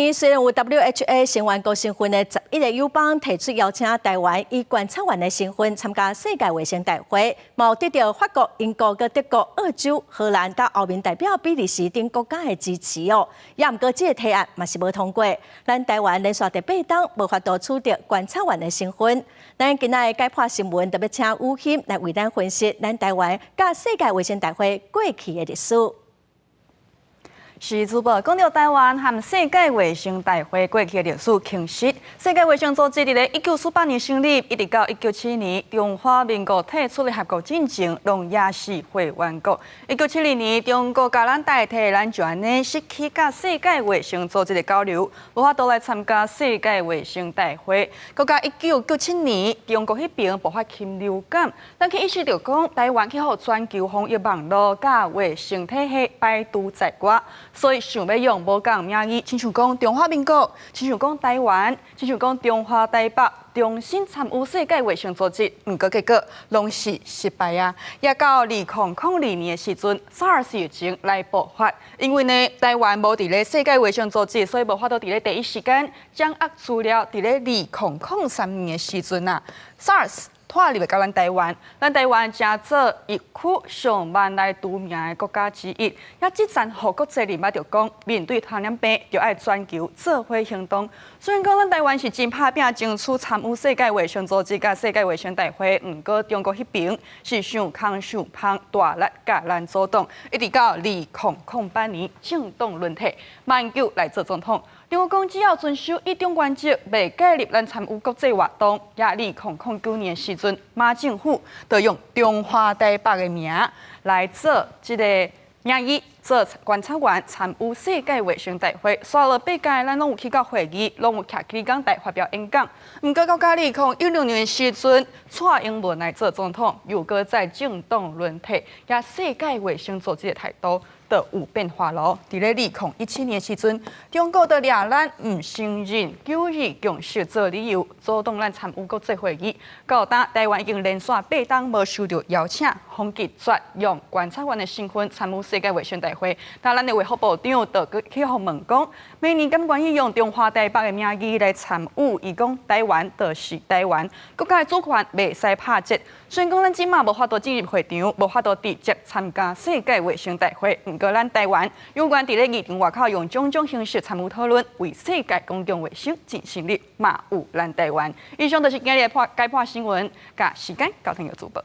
年雖然有 WHA 成員國身份的11個友邦提出邀請台灣以觀察員的身份參加世界衛生大會，嘛有得著法國、英國、佮德國、澳洲、荷蘭佮歐盟代表比利時等國家的支持哦。也毋過這個提案嘛是無通過，咱台灣連續第八冬無法度取得觀察員的身份。咱今仔的解破新聞特別請吳欣來為咱分析咱台灣佮世界衛生大會過去的歷史。是主播講著台灣和世界衛生大會過去的歷史，其實世界衛生組織佇咧1948年成立，一直到1972年中華民國退出聯合國進前，攏也是會員國。1972年中國共咱代替，咱就按呢失去佮世界衛生組織的交流，無法度來參加世界衛生大會。閣加1997年中國彼爿爆發禽流感，咱去意識著講台灣去予全球防疫網路佮衛生體系排除在外。所以想欲用無仝名義，親像講中華民國，親像講台灣，親像講中華台北，重新參與世界衛生組織，毋過結果攏是失敗啊！也到2002年的時陣，SARS 疫情來爆發，因為呢台灣無佇咧世界衛生組織，所以無法度佇咧第一時間掌握資料。佇咧2003年的時陣啊，SARS拖入來到咱台灣，咱台灣成做疫區上慢來除名的國家之一。也這陣予國際認捌著講，面對傳染病，就愛全球做伙行動。雖然講咱台灣是真拍拚爭取參與世界衛生組織佮世界衛生大會，毋過中國彼爿是傷空傷芳大力共咱阻擋，一直到2008年政黨輪替，馬英九來做總統。中國講只要遵守一中原則，袂介入咱參與國際活動。也2009年時陣，馬政府就用中華台北的名來做這個名義，做觀察員參與世界衛生大會。煞落八屆，咱攏有去到會議，攏有徛起講台發表演講。毋過到2016年時陣，蔡英文來做總統，又閣再政黨輪替，也世界衛生組織的態度就有變化囉。佇咧2017年時陣，中國就掠咱毋承認九二共識做理由，阻擋咱參與國際會議。到今台灣已經連續八冬無受著邀請，予拒絕用觀察員的身份參與世界衛生大會。但咱的衛福部長就去予問講，明年敢願意用中華台北的名義來參與？伊講台灣就是台灣，國家的主權袂使拍折。雖然講咱這馬無法度進入會場，無法度直接參加世界衛生大會，毋過咱台灣有願佇咧議場外口用種種形式參與討論，為世界公共衛生盡心力，嘛有咱台灣。以上就是今日的破解破新聞，共時間交予主播。